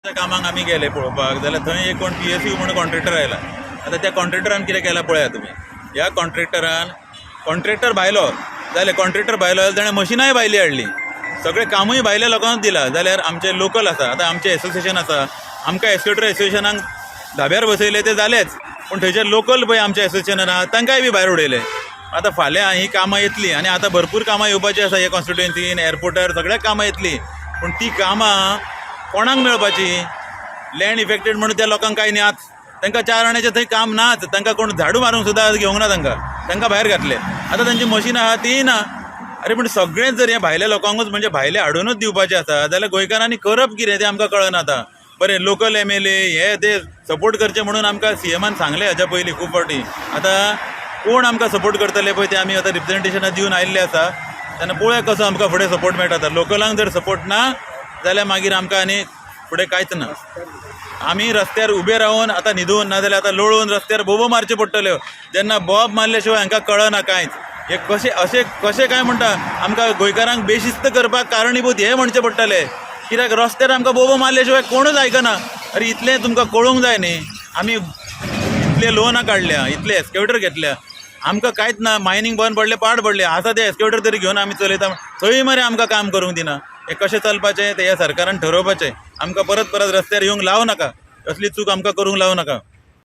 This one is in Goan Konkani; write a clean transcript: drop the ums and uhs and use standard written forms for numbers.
कामाक आमी गेले पळोवपाक जाल्यार थंय एक कोण पीएसयू म्हणून कॉन्ट्रॅक्टर आयला. आतां त्या कॉन्ट्रॅक्टरान कितें केलां पळयात तुमी. ह्या कॉन्ट्रॅक्टरान कॉन्ट्रॅक्टर भायलो जाल्यार, कॉन्ट्रॅक्टर भायलो जाल्यार ताणें मशिनाय भायली हाडली, सगळें कामूय भायल्या लोकांक दिलां. जाल्यार आमचे लोकल आसा, आतां आमचें एसोसिएशन आसा, आमकां एक्सकेवेटर एसोसिएशनाक धाब्यार बसयले ते जालेच, पूण थंयचे लोकल पळय आमच्या एसोसिएशनान आहा तांकांय बी भायर उडयले. आतां फाल्यां ही कामां येतलीं आनी आतां भरपूर कामां येवपाचीं आसा हे कॉन्स्टिट्युएन्सीन, एअरपोर्टार सगळ्याक कामां येतलीं, पूण ती कामां कोणाक मेळपाची? लँड इफेक्टेड म्हणून त्या लोकांक कांय नाच, तांकां चार आण्याचें थंय काम नाच, तांकां कोण झाडू मारूंक सुद्दां घेवंक ना, तांकां तांकां भायर घातले. आतां तांची मशिनां आहा तीय ना. अरे, पूण सगळेंच जर हें भायल्या लोकांकूच, म्हणजे भायले हाडुनूच दिवपाचें आसा जाल्यार गोंयकारांनी करप कितें तें आमकां कळना. आतां बरें, लोकल एमएलए हे ते सपोर्ट करचे म्हणून आमकां सीएमान सांगलें हाच्या पयलीं खूब फावटी. आतां कोण आमकां सपोर्ट करतले पळय ते आमी आतां रिप्रेझेंटेशनां दिवन आयिल्ले आसा, तेन्ना पळोवया कसो आमकां फुडें सपोर्ट मेळटा. आतां लोकलांक जर सपोर्ट ना जाल्यार मागीर आमकां आनी फुडें कांयच ना. आमी रस्त्यार उबे रावन आतां न्हिदून नाजाल्यार आतां लोळून रस्त्यार बोबो मारच्यो पडटल्यो. जेन्ना बोब मारल्या शिवाय हांकां कळना कांयच. हे कशें अशें कशें काय म्हणटा, आमकां गोंयकारांक बेशिस्त करपाक कारणीभूत हे म्हणचें पडटलें, कित्याक रस्त्यार आमकां बोबो मारल्या शिवाय कोणूच आयकना. अरे, इतलें तुमकां कळूंक जाय न्ही, आमी इतले लोनां काडल्या, इतले एक्सकेवेटर घेतल्या, आमकां कांयच ना. मायनींग बंद पडलें, पाड पडलें, आसा ते एक्सकेवेटर तरी घेवन आमी चलयता, थंय मरे आमकां काम करूंक दिना. हें कशें चलपाचें तें ह्या सरकारान ठरोवपाचें. आमकां परत परत रस्त्यार येवंक लावं नाका, असली चूक आमकां करूंक लावं नाका.